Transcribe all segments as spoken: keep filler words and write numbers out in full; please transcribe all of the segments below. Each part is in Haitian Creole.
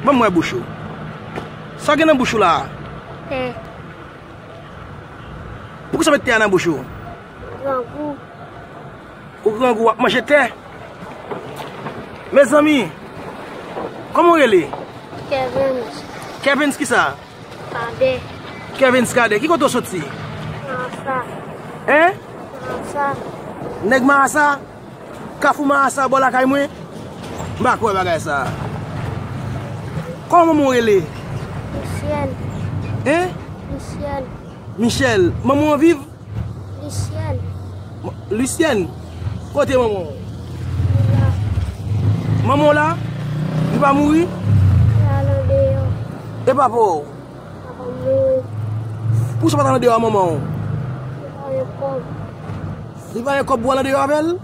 Ban m wè bouch ou. Sa w gen nan bouch ou la a? Tè. Poukisa w met tè a nan bouch ou? Grangou. Ou grangou, w ap manje tè? Mezanmi, kòman w rele? Kevens. Kevens kisa? Kadè. Kevens Kadè. Ki kote w soti? Marasa. Hein? Marasa. Nèg Marasa? Kafou Marasa bò lakay mwen? M pa kwè bagay sa a. Kòman manman w rele? Michel. Hein? Michel. Michel. Manman w viv? Lisyèn. Lisyèn? Kote manman w? Li la. Manman w la? Li pa mouri? Li al andeyò. E papa w? Papa m mouri. Poukisa w pa t al andeyò a manman w? Li pa gen kòb. Li pa gen kòb pou w al andeyò avè l?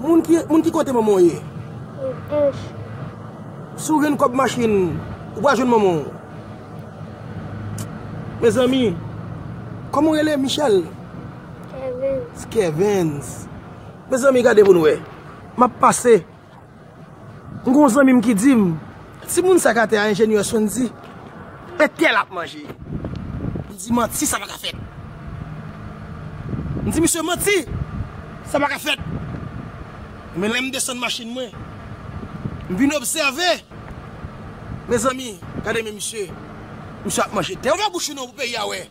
Moun ki, moun ki kote manman w ye? Pòtoprens. Si w jwenn kòb machin, ou pral jwenn manman w. Mezanmi, kòman w rele? Michel? Kevens. Kevens. Mezanmi, gade pou n wè. M ap pase. M gen yon zanmi m ki di m, timoun sa k atè a, enjenyè Sondy, e tè l ap manje. M di, manti, sa pa ka fèt. M di, misye, manti, sa pa ka fèt. Men lè m desann machin mwen, m vin obsève. Mezanmi, gade men misye. Misye ap manje tè. Ouvè bouch ou non pou peyi a wè.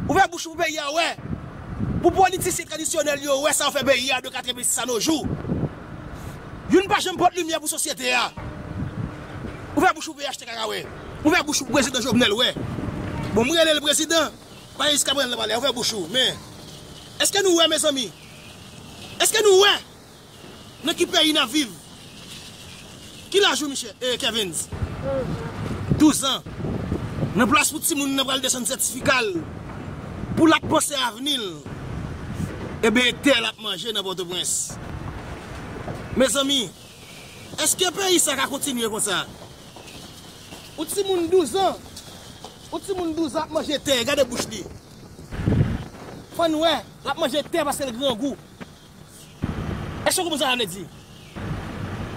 Ouvè bouch ou pou peyi a wè. Pou politisyen tradisyonèl yo wè sa yo fè peyi a de katrevensis a no jou. Youn pa janm pote limyè pou sosyete a. Ouvè bouch ou pou P H T K wè. Ouvè bouch ou pou prezidan Jovenel wè. Bon, m rele l prezidan. Pa gen jiska pran l nan palè. Ouvè bouch ou. Men, èske nou wè, mezanmi? Èske nou wè? Nan ki peyi n ap viv? Ki laj ou, Michel, eh, Kevens? Douz an. Nan plas pou timoun nan pral desann sètifika l, pou l ap panse avni l, ebyen, e tè l ap manje nan Pòtoprens. Mezanmi, èske peyi sa ka kontinye konsa? Ou timoun douz an, ou timoun douz an ap manje tè, gade bouch li. Fò n wè, l ap manje tè paske l grangou. Èske w konprann sa sa vle di?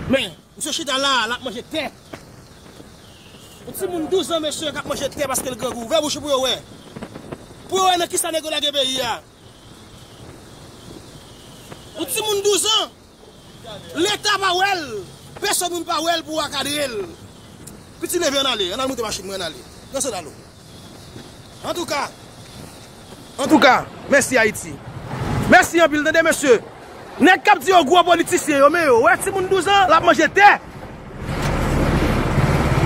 Men, misye chita la, l ap manje tè. Yon timoun douz an, mesye, k ap manje tè paske l grangou. Ouvè bouch ou pou yo wè. Pou yo wè nan kisa nèg yo lage peyi a. Yon timoun douz an, Leta pa wè l. Pèsonn moun pa wè l pou ankadre l. Piti leve, ann ale, ann al moute machin mwen, ann ale. Pran sandal ou. Antouka, antouka, mèsi Ayiti. Mèsi anpil, tande mesye. Nèg k ap di yo gwo politisyen yo, men yo wè timoun douz an, l ap manje tè.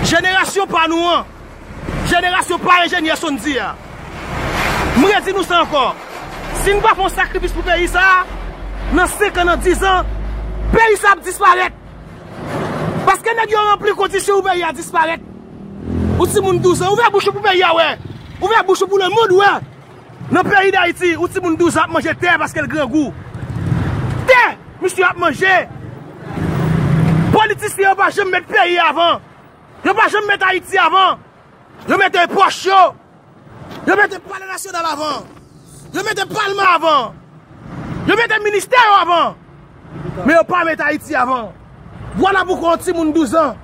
Jenerasyon pa nou an, jenerasyon pa enjenyè Sondy a. M redi nou sa ankò. Si n pa fè yon sakrifis pou peyi sa a, nan senk an, nan diz an, peyi sa a ap disparèt. Paske nèg yo ranpli kondisyon pou peyi a disparèt. Ou timoun douz an, ouvè bouch ou pou peyi a wè. Ouvè bouch ou pou lemonn wè. Nan peyi Dayiti, ou timoun douz an ap manje tè paske l grangou. Tè! Misye ap manje. Politisyen yo pa janm met peyi avan. Yo pa janm met Ayiti avan. Yo mete pòch yo. Yo mete palè nasyonal avan. Yo mete palman avan. Yo mete ministè yo avan. Men yo pa mete Ayiti avan. Vwala poukwa yon timoun douz an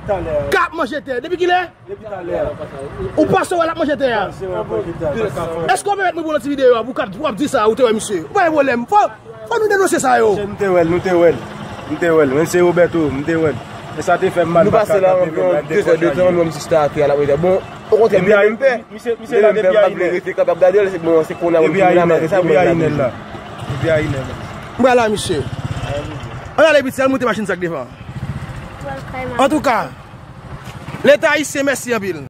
k ap manje tè. Depi kilè? Ou panse wè l ap manje tè a? Èske w pèmèt mwen pou yon ti videyo a pou w ap di sa ou te wè misye? Ou pa gen pwoblèm. Fò, fò nou denonse sa yo. Nou te wè l, nou te wè l. Nou te wè l. Mwen se Roberto, nou te wè l. E sa te fè m mal. Nou pase la anviwon de zè de tan, nou wè misye chita atè a, l ap manje tè. Bon, okontrè, m te menm pè. Misye, misye la depi a inè. Rete kanpe ap gade l, se bon, se kounye a pou m la, malgre sa, mwen la. Depi a inè la. M pral la, misye. Ann ale piti, al moute machin sa k devan. Antouka, Leta ayisyen, mèsi anpil.